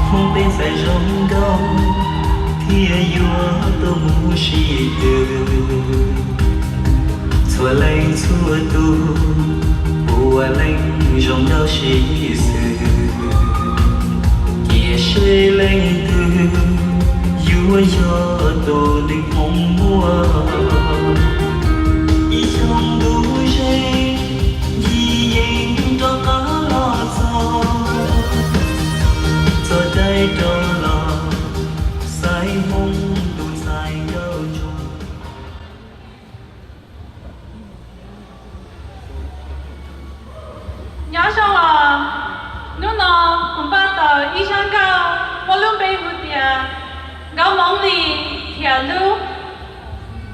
Hmoob peb ntxhais zoo nkauj thiaj yuav tau mus sib tw. Txhua leej txhua tus puav leej zoo nkauj sib xws, cia seb leej twg yuav yog tus neeg Hmoob muaj. Ib xyoos ntuj ze, Ncig Yees rov qab los txog, txog caij rov los, Xaiv Hmoob tus ntxhais nkauj tso. Nyob zoo os, hnub no kuv npaj tau ib zaj nkauj muaj lub npe hu tias Nkauj Hmoob Lis Thiam Lub.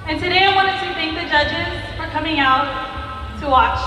And today I wanted to thank the judges for coming out to watch.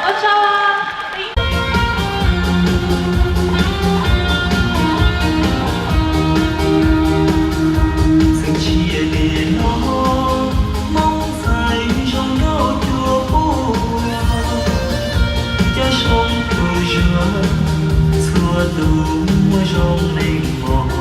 Ua tsaug. Txheej tshiab li no, Hmoob ntxhais zoo nkauj cuag puag, cas zoo tus zuag txhua Tus muaj zoo neeg mos.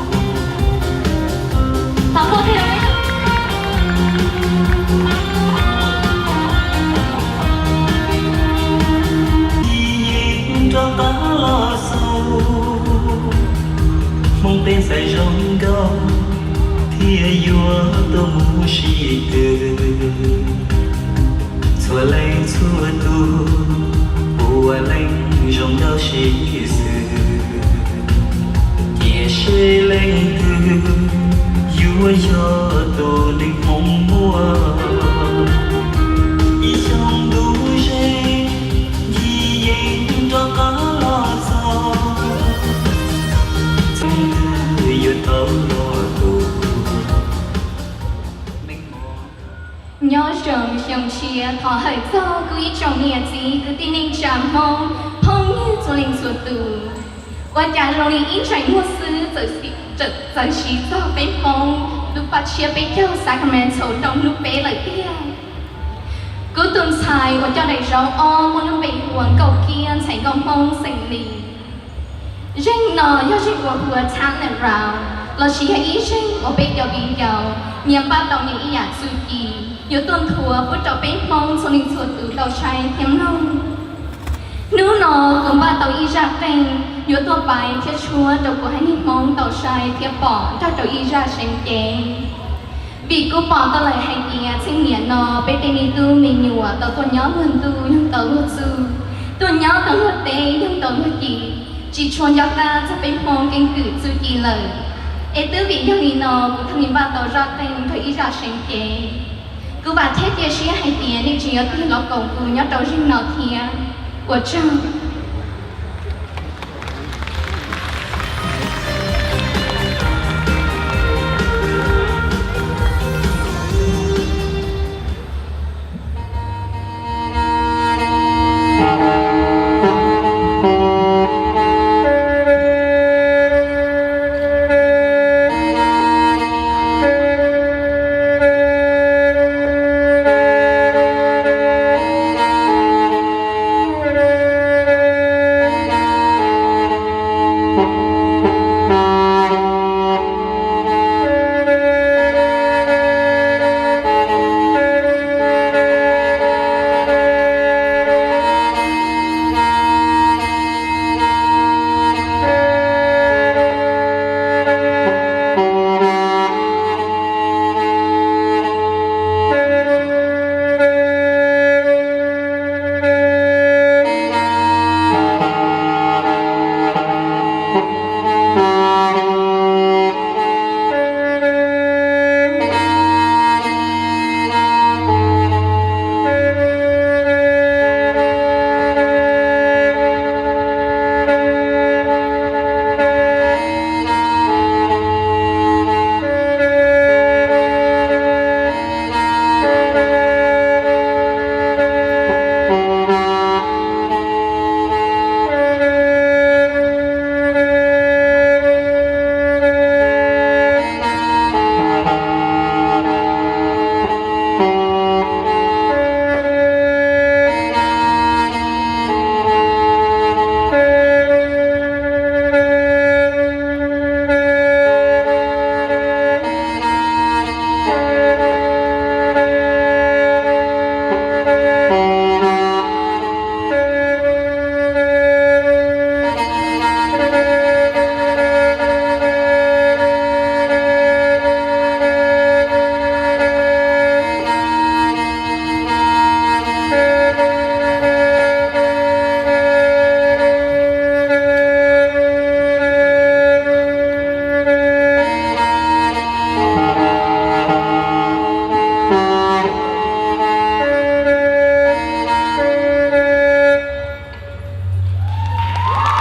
Yeej rov qab los xaus, Hmoob peb ntxhais zoo nkauj, thiaj yuav tuaj mus sib tw. Txhua leej txhua tus, puav leej zoo nkauj sib xws. Cia seb leej twg yuav yog tus neeg Hmoob muaj. Ib xyoos ntuj ze, Ncig Yeej rov qab los txog, leej twg yuav tau los tus. Nyob zoo xyoo tshiab, thov hawm txog kuv ib tsoom niam txiv kwv tij neej tsa Hmoob, phooj ywg txhua leej txhua tus. Ua cas zoo li ib ntsais muag xwb txawm siv txog peb Hmoob lub paj tshiab peb caug Sacramento rau hnub peb lawm tiag. Kuv tus ntxhais uas coj daim zauv ob muaj lub npe hu ua Nkauj Kiab ntxhais nkauj Hmoob xeem Lis. Zeej no yog zeej uas hu ua Thaab Nam Rau, lossis yog ib zeej uas peb cov viv ncaus nyias npaj tau me ib yam txuj ci yuav tuaj nthuav pub rau peb Hmoob txhua leej txhua tus tau saib thiab mloog. Hnub no kuv npaj tau ib zaj qeej yuav tuaj paiv thiab tshuab rau puav leej neeg Hmoob tau saib thiab pom nrog rau ib zaj seev cev. Vim kuv pom tau lawm hais tias txheej niam no peb tej me tub me nyuam tau tuaj nyob luag ntuj yog tau luag txuj, tuaj nyob tau luag teb yog tau luag ci, tsis tshua nco qab txog peb Hmoob keeb kwm txuj ci lawm. Es twb vim yog li no kuv thiaj li npaj tau zaj qeej nrog ib zaj seev cev. Kuv vam thiab cia siab hais tias nej tseem yuav tig los koom kuv nyob rau zeej no thiab. Ua tsaug.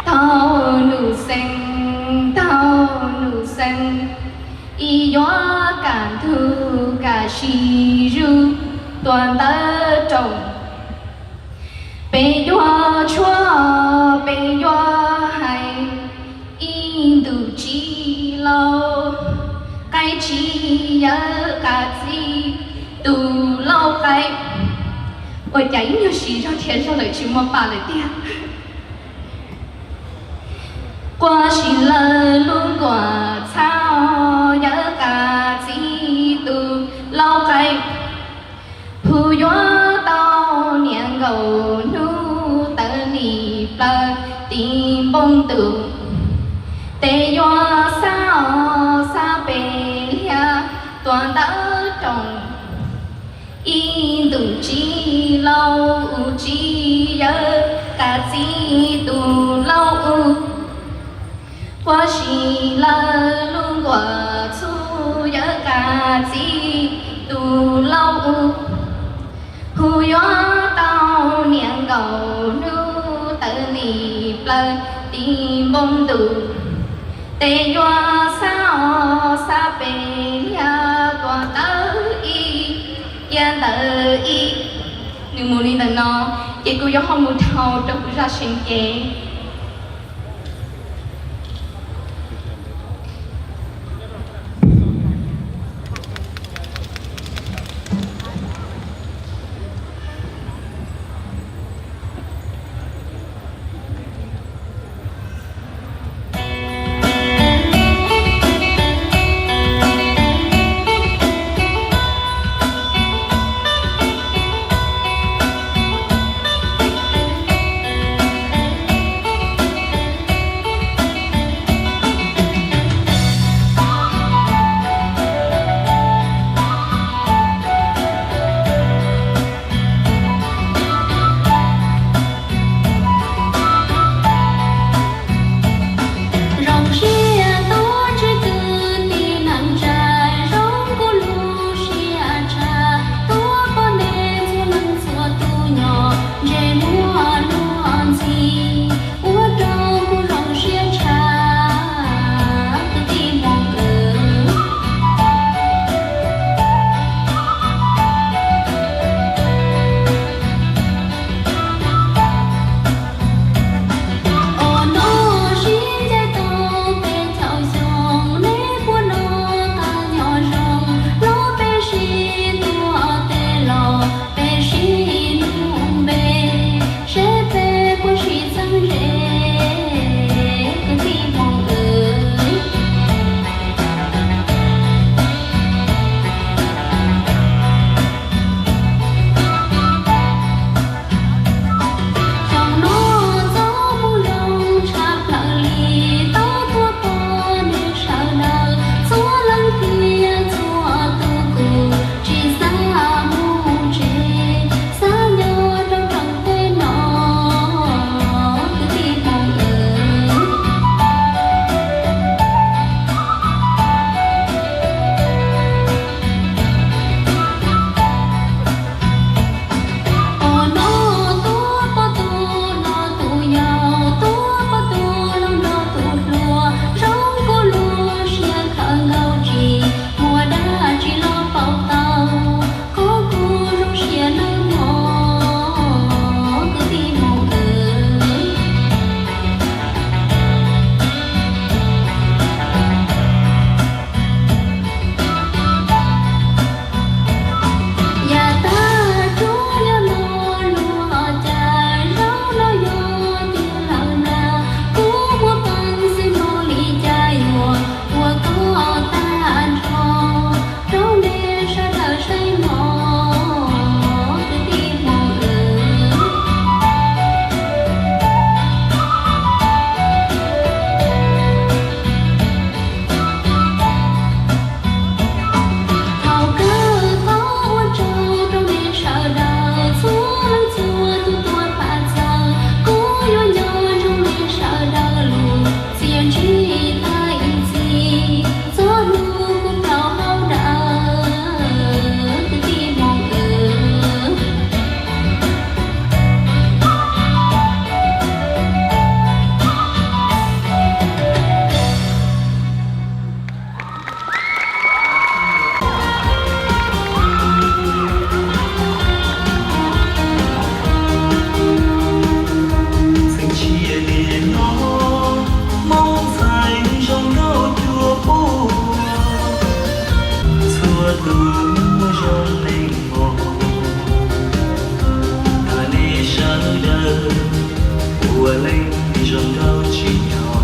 Tau num xees, tau num xees, ib yuav kam ntug kam sis zuj tua ntawv rau. Peb yuav tshuab, peb yuav hais, ib ntus tsis laus, qaib tsis yawg qab txij, tus lauj qaib. Ua cas ib nyuag siv zog dhia zog lawm tsis muaj pa lawm tiag. Quaj si lawv lub nkuaj txhab, yawm qas txib tus laus qaib, hu yuav tau niam nkaus hnub tawv nim plaws tim npoo ntuj, tes yuav xab os xab pes liab tuaj ntawm rooj. Ib ntus tsis laus u tsis yawm qas txib tus laus u, quaj si lawv lub nkuaj txhab, yawm qas txib tus laus u, hu yuav tau niam nkaus hnub tawv nim plaws tim npoo ntuj, tes yuav xab os xab pes liab tuaj ntawm ib, cia ntawm ib. Nws mus li ntawm no, ces kuv yuav ho mus dhau rau kuv zaj seev cev. Zoo siab tuaj ntsib kwv tij neej tsa, zoo kuv lub siab tshaj, tuaj pom nej txhua leej txhua tus nyob ze muag luag ntxhi, ua rau kuv zoo siab tshaj kwv tij Hmoob aw. Ua no sib ncaim tau peb caug xyoo, neb puas noj qab nyob zoo, los peb sib tuav tes los peb sib nug npe, seb peb puas sib txeeb ze kwv tij Hmoob aw. Xyoo no txoj moo zoo tshaj plaws li, tau tuaj pom nej sawv daws txhua leej thiab txhua tus, kuv tsis xav mus tsev, xav nyob rau rooj teb no kwv tij Hmoob aw. Ua no tuaj pom tus hlob tus yau, tuaj pom tus laus nrog tus hluas, zoo kuv lub siab khawv nkaus tsis muaj dab tsi los pauv tau qhov kuv zoo siab nawb mog kwv tij Hmoob aw. Yav tag tsuas yog lo lus hais cas, zaum no yog tiag lawm ntag, kuv muaj peev xwm npaum li cas yuav ua kom tag nrho rau nej sawv daws saib mog kwv tij Hmoob aw. Thaum kawg thov ua tsaug rau nej sawv daws txhua leej txhua tus tuaj pab txhawb, kuv yuav nco ntsoov nej sawv daws lus txiaj ntsig tag ib txhis, txoj hlub kuv plaub hau dawb kwv tij Hmoob aw. Txheej txhia niaj hnub Hmoob ntxhais zoo nkauj cuag puag, txhua tus muaj zoo neej mog, thov nej sawv daws ua neej zoo nkauj tsis dhau.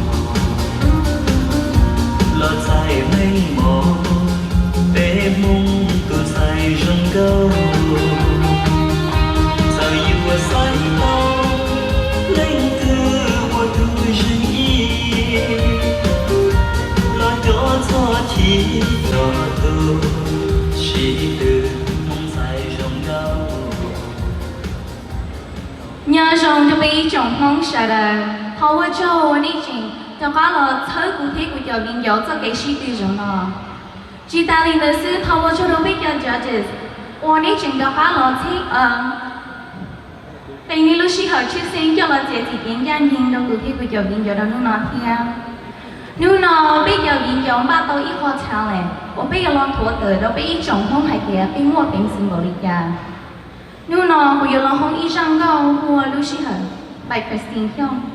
Ib tsoom Hmoob sawv daws, thov ua tsaug uas nej tseem rov qab los txhawb kuv thiab kuv cov viv ncaus txoj kev sib tw zaum no. Tsis tas li ntawd xwb, thov ua tsaug rau peb cov judges uas nej tseem rov qab los txhib, teem nej lub sij hawm tshwj xeeb coj los txiav txim kev ncaj ncees rau kuv thiab kuv cov viv ncaus rau hnub no thiab. Hnub no peb cov viv ncaus npaj tau ib qho talent uas peb yuav los thuav tawm rau peb ib tsoom Hmoob hais tias peb muaj peev xwm npaum li cas. Hnub no kuv yuav los hoob ib zaj nkauj hu ua lub sij hawm by Christine Xyooj.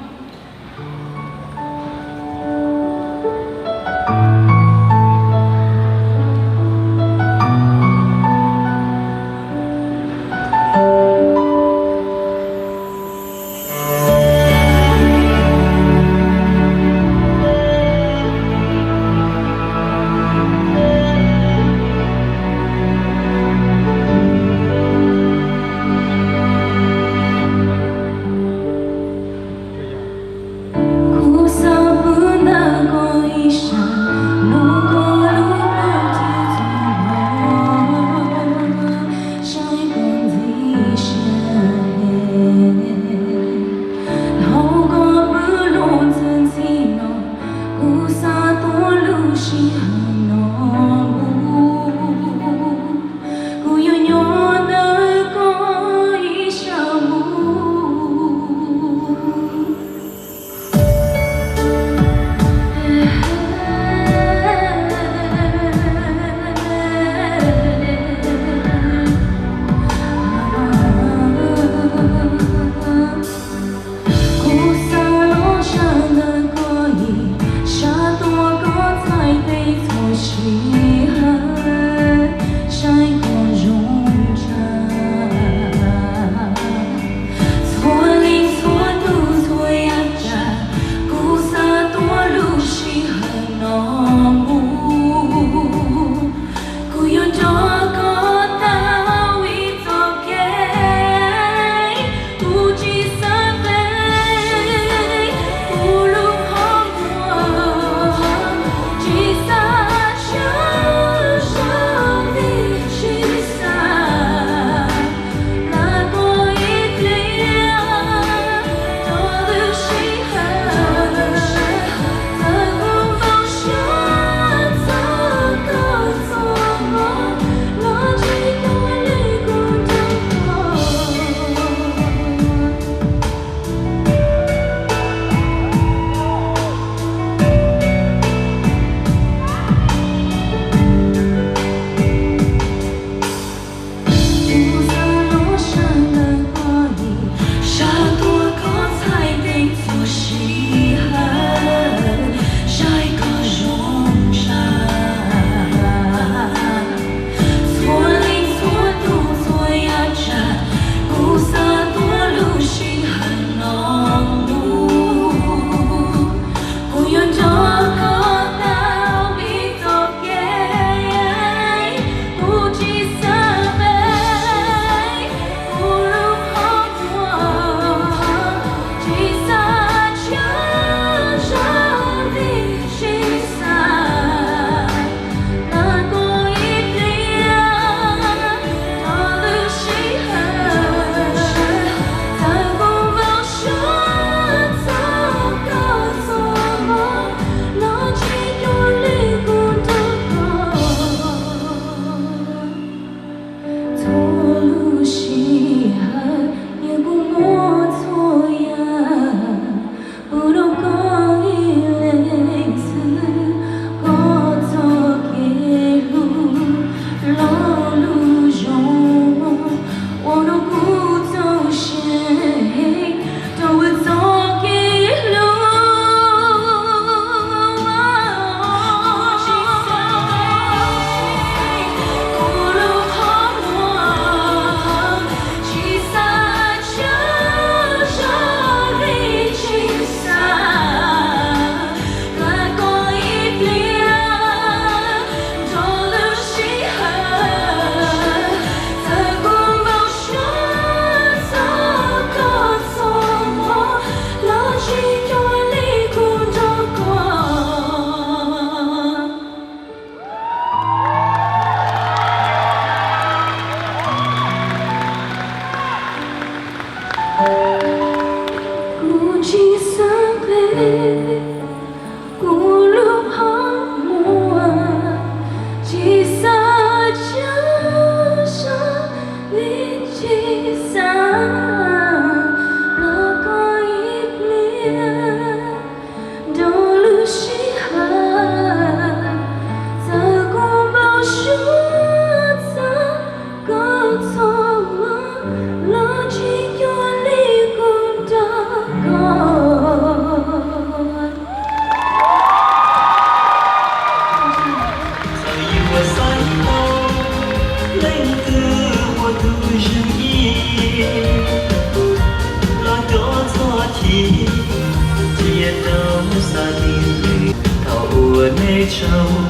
tsaug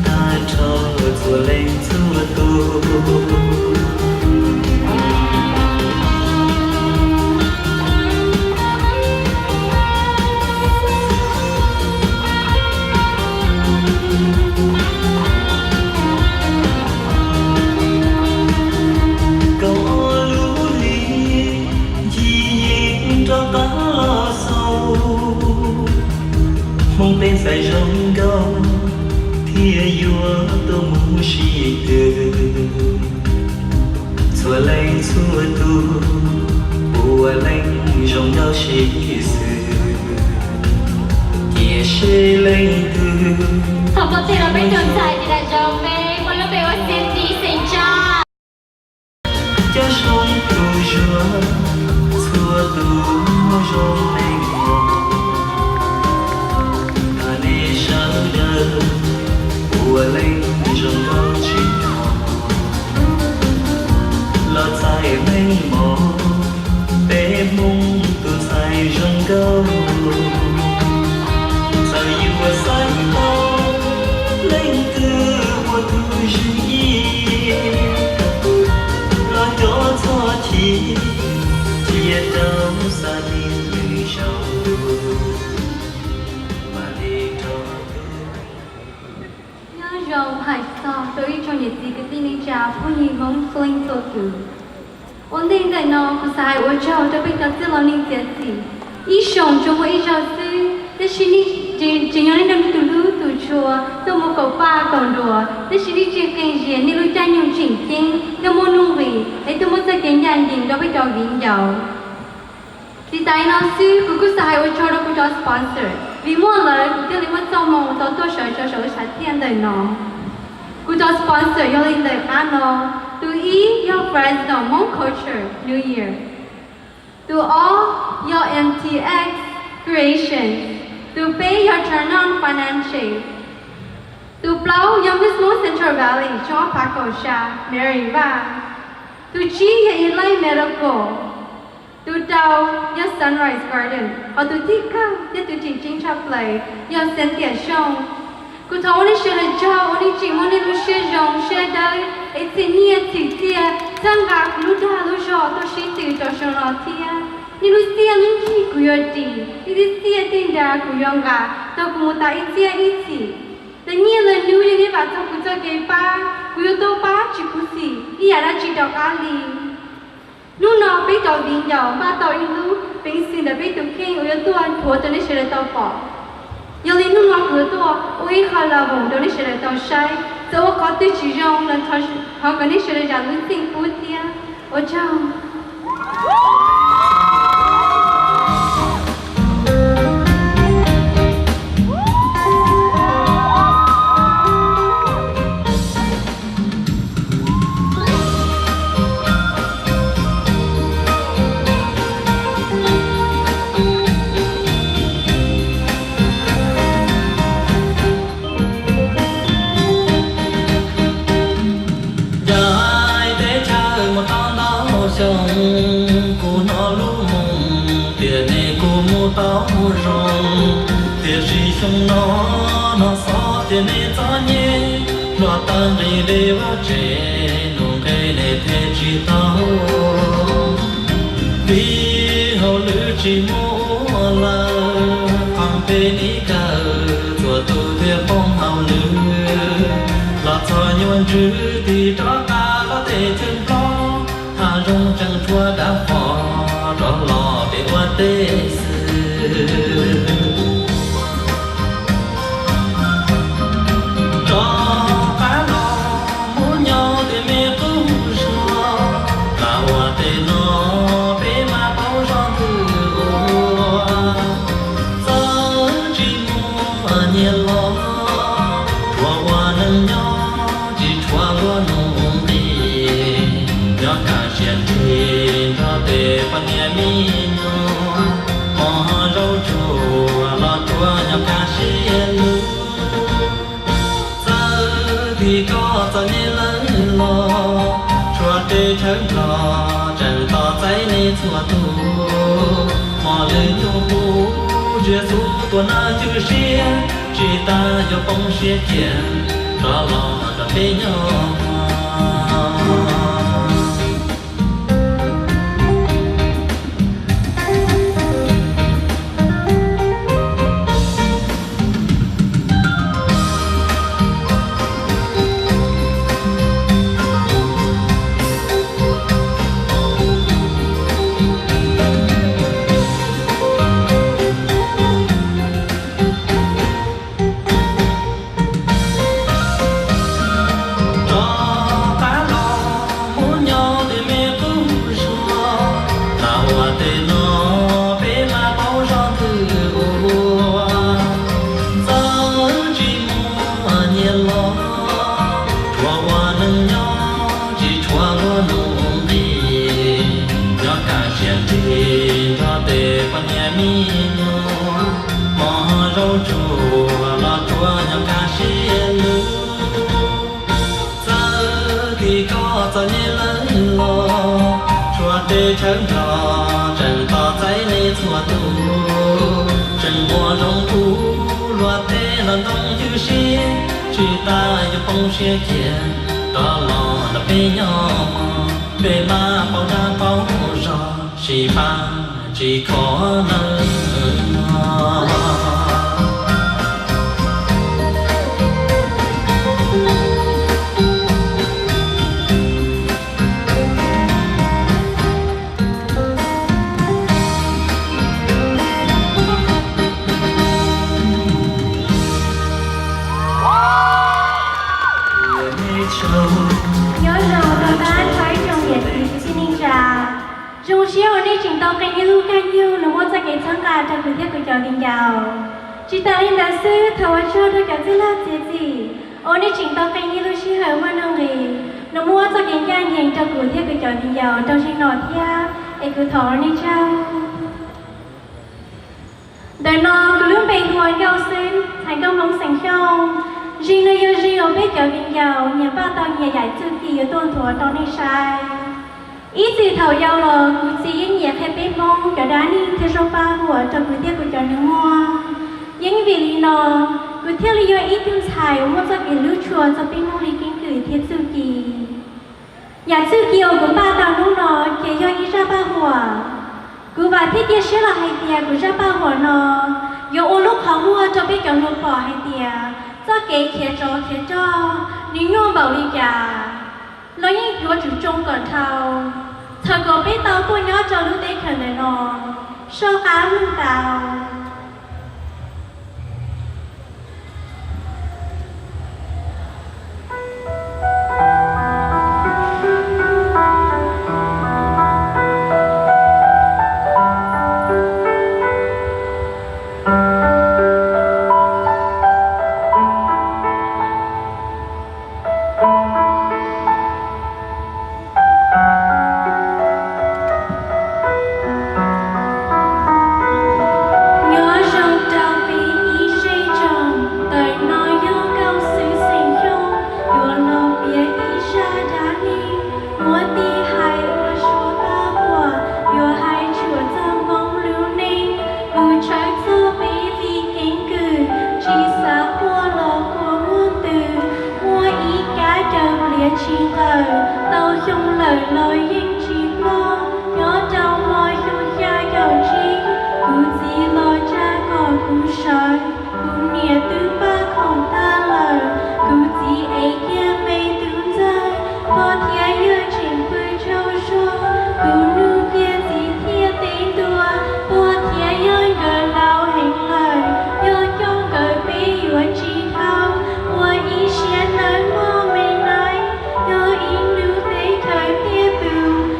tag nrho txhua leej txhua tus. Kaum ob lub hli ncig yeej rov qab los xaus, Hmoob peb ntxhais zoo nkauj thiaj yuav tuaj mus sib tw. Txhua leej txhua tus, ua leej zoo nkauj sib xws, cia seb leej twg. Thov pov thawj rau peb tus ntxhais tis daim zoo, peb muaj lub npe ua Cindy Xeem Tsab. Cov zoo tus zuag, txhua tus muaj zoo meej mom, thov nej sawv daws ua leej zoo nkauj tsis dhos, los txais meej mom, peb Hmoob tus ntxhais zoo nkauj. Txawm yuav xaiv tau leej twg ua tus zeej yig, los cov txhob chim, cia rau xav li lwm zaus, mam li rov tuaj. Nyob zoo hais txog rau ib tsoom niam txiv kwv tij neej tsa phooj ywg Hmoob txhua leej txhua tus. Ua ntej ntawm no kuv xav hais ua tsaug rau peb cov txwj laus neej txiav txim. Ib xyoos tsuas muaj ib zaug xwb, tab sis nej tseem nyob nej nrog nej tus hlub tus tshua tuaj mus kaum paj kaum nruas, tab sis nej tseem qee zias nej lub caij nyoog tseem ceeb, tuaj muaj nuj nqis es tuaj muaj txoj kev ncaj ncees rau peb cov viv ncaus. Tsis tas li no xwb, kuv kuj xav hais ua tsaug rau kuv cov sponsor, vim muaj lawv kuv thiaj li muaj txoj hmoo tau tuaj sawv rau saum lub sam thiaj ntawm no. Kuv cov sponsor yog li ntawm qab no: tus ib yog Fresno Hmong Culture New Year, tus ob yog M T X Creations, tus peb yog Turn On Financial, tus plaub yog Miss Hmong Central Valley xyoo ob phav kaum xya Mary Vaj, tus tsib yog Elite Medical, tus rau yog Sunrise Garden, hos tus thib kawg thiab tus tseem ceeb tshaj plaws yog Xeev Tiam Xyooj. Kuv thov ua nej sawv daws tsaug uas nej tseem muaj nej lub siab zoo siab dawb es txhim nyiaj txhim txiaj txhawb nqa kuv lub dag lub zog tuaj sib tw rau xyoo no thiab. Nej lub txiaj lub ntsig kuv yuav ris, nej lub txiaj tej nra kuv yuav nqa tau kuv mus tas ib txhiab ib txhis. Lawv nyiaj lawv hnub yog nej vam txog kuv txoj kev pab, kuv yuav tuaj pab tsis khuv xim ib yam dab tsi rov qab li. Hnub no peb cov viv ncaus npaj tau ib lub peev xwm ntawm peb tus kheej uas yuav tuaj nthuav rau nej sawv daws tau pom. Yog li hnub no kuv yuav tuaj ua ib qho la voos rau nej sawv daws tau saib, txawm ua qhov twg tsis zoo los thov kom nej sawv daws zam lub txim pub thiab. Ua tsaug. Ncaim teb chaws mus tau ntau xyoo, kuv hnov lub moo tias nej kuj mus tau zoo, tiam sis xyoo no hnov xov tias nej txom nyem, hluav taws nqis dej vaj tsev, nus nqe nej them tsis tau. Vim hauj lwm tsis muaj ua lawm, qhov peb ib kawm txhua tus thiaj poob hauj lwm, los txog nyuag ntswg tig rov qab los tej chaw nplob, hav zoov tseem tshuav dab qhua, rov los peb ua teb xwb. Rov qab los mus nyob tej me qub zos, lam ua tej no peb mam paub zog twg ua. Txawm tsis muaj nyiaj los, tshuav ua neej nyob tsis tshuav luag nuj nqis, nyob kaj siab ntsig nrog tej poj niam me nyuam, hmo zaub tsuag los tsuav nyob kaj siab lug. Txawm tim koj txom nyem lawm los, tshuav tej chaw nplog tseem tos txais nej txhua tus, hmo lwm hnub kuv tsuas xub Ua neej ywj siab tsis tas yuav poob siab kiag, rov los nrog peb nyob. Rov qab los mus nyob tej me qub zos, tas ua tej no peb mam paub zog twg ua. Txawm tsis muaj nyiaj los, tsuas ua neej nyob tsis tshua luag nuj nqis, nyob kaj siab ntsig nrog tej poj niam me nyuam, hmo zaub tsuag los tsuas nyob kaj siab lug. Txawm tim koj txom nyem lawm los, tshuav tej chaw nplog tseem tos txais nej txhua tus. Tseem muaj zoo ub luag tej los ntoo ywj siab, tsis tas yuav poob siab kiag, rov los nrog peb nyob mog, peb mam paub dab paub zog, sib pab tsis kho nawb. Nyob zoo rau tag nrho ib tsoom niam txiv kwv tij neej tsa, zoo siab uas nej tseem tau qee ib lub caij nyoog los muab txoj kev txhawb nqa rau kuv thiab kuv cov viv ncaus. Tsis tas li ntawd xwb, thov ua tsaug rau cov txwj laug txiav txim uas nej tseem tau qee ib lub sij hawm muaj nuj nqis los muab txoj kev ncaj ncees rau kuv thiab kuv cov viv ncaus rau zeeg no thiab, es kuv thov ua nej tsaug. Ntawm no kuv lub npe hu ua Nkauj Xwb, txhais nkauj Hmoob xeem Xyooj. Zeeg no yog zeeg uas peb cov viv ncaus nyias npaj tau nyias yam txuj ci yuav tuaj nthuav rau nej saib. Ib txwm thaum yau los kuv txiv yeej nyiam qhia peb Hmoob cov dab neeg thiab zaj paj huam rau kuv thiab kuv cov nus muag. Yeej vim li no, kuv thiaj li yog ib tug ntxhais uas muaj txoj kev hlub tshua txog peb Hmoob li keeb kwm thiab txuj ci. Yam txuj ci uas kuv npaj tau hnub no ces yog ib zaj paj huam. Kuv vam thiab cia siab los hais tias kuv zaj paj huam no yuav ua lub qhov muag rau peb cov hluas pom hais tias txoj kev khiav tsov khiav rog, nws nyuaj npaum li cas los yeej yuav tsum tsoo kom dhau, txhawm kom peb tau tuaj nyob rau lub teb chaws ntawm no soj qab mloog tau. Nyob zoo rau peb ib zej tsoom, ntawm no yog Nkauj Xwb xeem Xyooj yuav los piav ib zaj dab neeg muab tiv hais ua suab paj huam, yuav hais tshuam txog Hmoob lub neej, kuj tshawb txog peb li keeb kwm, tsis xav quaj los quaj muaj twg. Muaj ib kab daws pliav tsis nqawm, tau xyoo lawm los yeej tsis ploj, nyob rau hmo xyoo xya caum tsib, kuv txiv los tsa kom kuv sawv, kuv niam twb npaj khoom tag lawm, kuv txiv ev kiag me tub ntxawg, pog thiab yawg tseem pw tsaug zog, kuv nug kiag txiv thiaj teb ntua, pog thiab yawg nkawd laus heev lawm, yog coj nkawd peb yuav tsis dhau, ua ib siab nawb mog me nai, yog ib hnub teb chaws tiaj tus,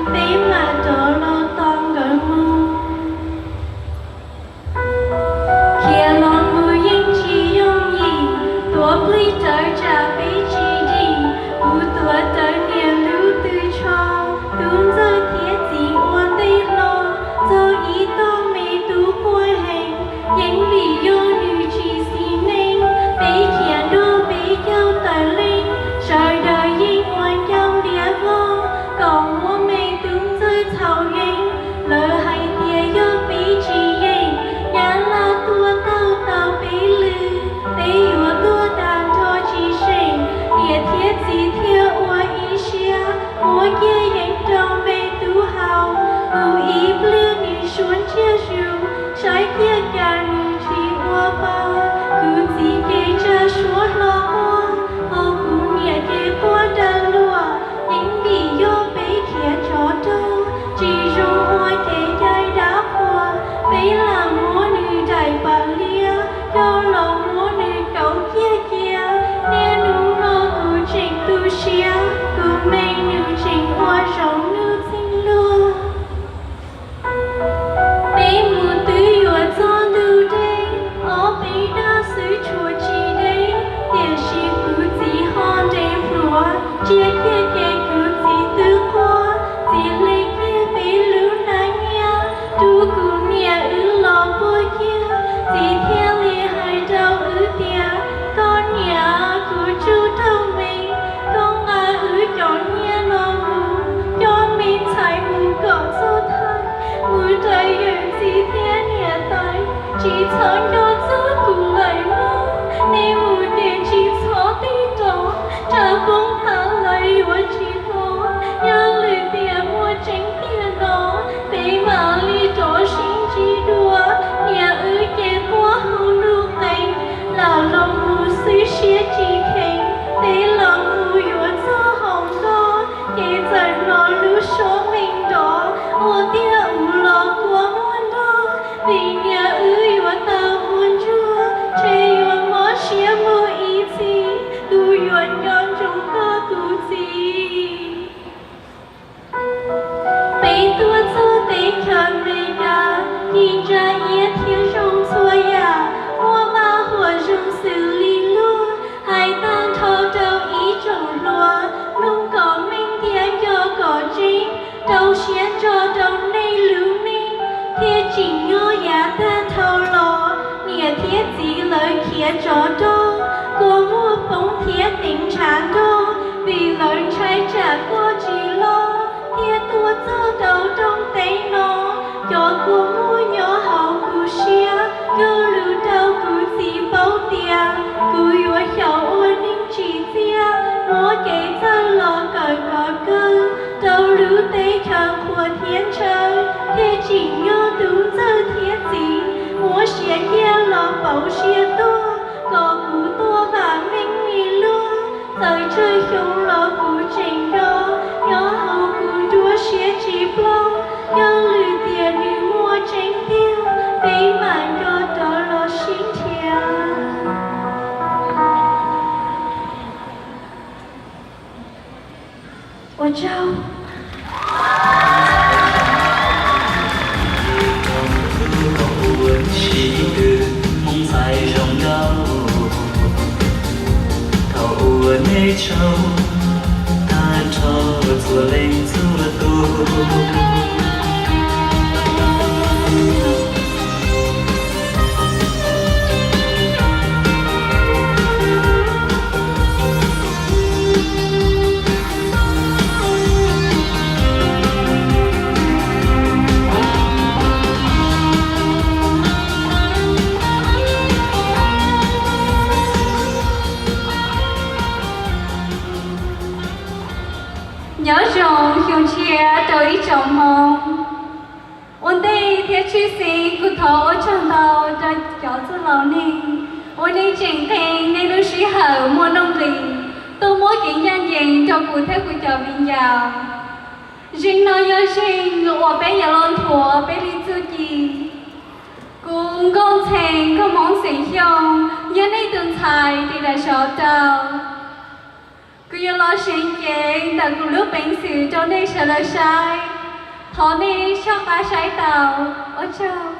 Txhob nco txog kuv lawm mog, nej mus ces tsis txhob tig rov, tsam poob qab lawv yuav tsis tos. Yog lwm tiam muaj tseeb tiag no, peb mam li rov sib ntsib dua. Niam wb ces quaj hauv nruj qees, lam los mus xwb siab tsis kheev. Peb los mus yuav txog hauv ntoj, ces txawm hnov lub suab nqees nrov, ua tiag ua los kua muag nrog. Vim niam wb yuav tau ua ntsuag, ntshe yuav mob siab mus ib txhis, kuv yuav nco ntsoov koj kuv txiv. Peb tuaj txog teb chaws Amelikas, ci ntsa iab thiab zoo txhua yam, muaj vaj huam zoo xws li luag. Hais tag nrho rau ib tsoom hluas, mloog kom meej thiab nco kom tseeb, rau siab ntso rau nej lub neej, thiaj tsim nyog yav tag dhau los. Niam thiab txiv lawv khiav tsov rog, kua muag poob thiab teev ntshav nrog, vim lawv ntshai tsam koj tsis los, thiaj tuaj txog rau rooj teb no. Cov kua muag nyob hauv kuv siab, cog lus rau kuv txiv paub tias, kuv yuav xyaum ua neej tsim txiaj, muab kev txawj los kawm kom kawg, rau lub teb chaws qhuas thiab ntshaw, thiaj tsim nyog tub ntxawg thiab txiv, muab siav cia los pauv siab tuag, kom kuv tuaj vam meej li luag. Txawm tsawg xyoo los kuv tseem nco, nyob hauv kuv nruab siab tsis ploj. Yog lwm tiam nws muaj tseeb tiag, peb mam nco rov los sib nrhiav. Ua tsaug. Thaum uas nej tsaug tag nrho txhua leej txhua tus. Nyob zoo xyoo tshiab rau ib tsoom Hmoob. Ua ntej thiab tshwj xeeb kuv thov ua tsaug ntau rau cov txwj laus nej uas nej tseem qee nej lub sij hawm muaj nuj nqis tuaj muab kev ncaj ncees rau kuv thiab kuv cov viv ncaus. Zeeg no yog zeeg uas peb yuav los nthuav peb li txuj ci. Kuv Nkauj Ntxhee nkauj Hmoob xeem Xyooj yog nej tus ntxhais ris daim zauv rau. Kuv yuav los seev cev ntawm kuv lub peev xwm rau nej sawv daws saib. Thov nej soj qab saib tau. Ua tsaug.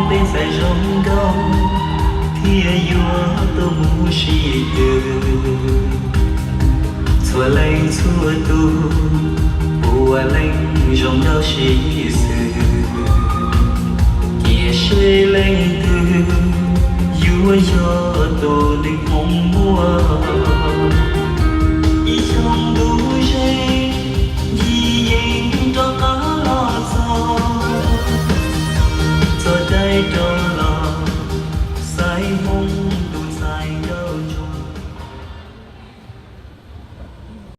Peb txais zoo nkauj thiaj yuav tau mus sib tw. Txhua leej txhua tus puav leej zoo nkauj sib xws. Cia seb leej twg yuav yog tus neeg hmoov muaj.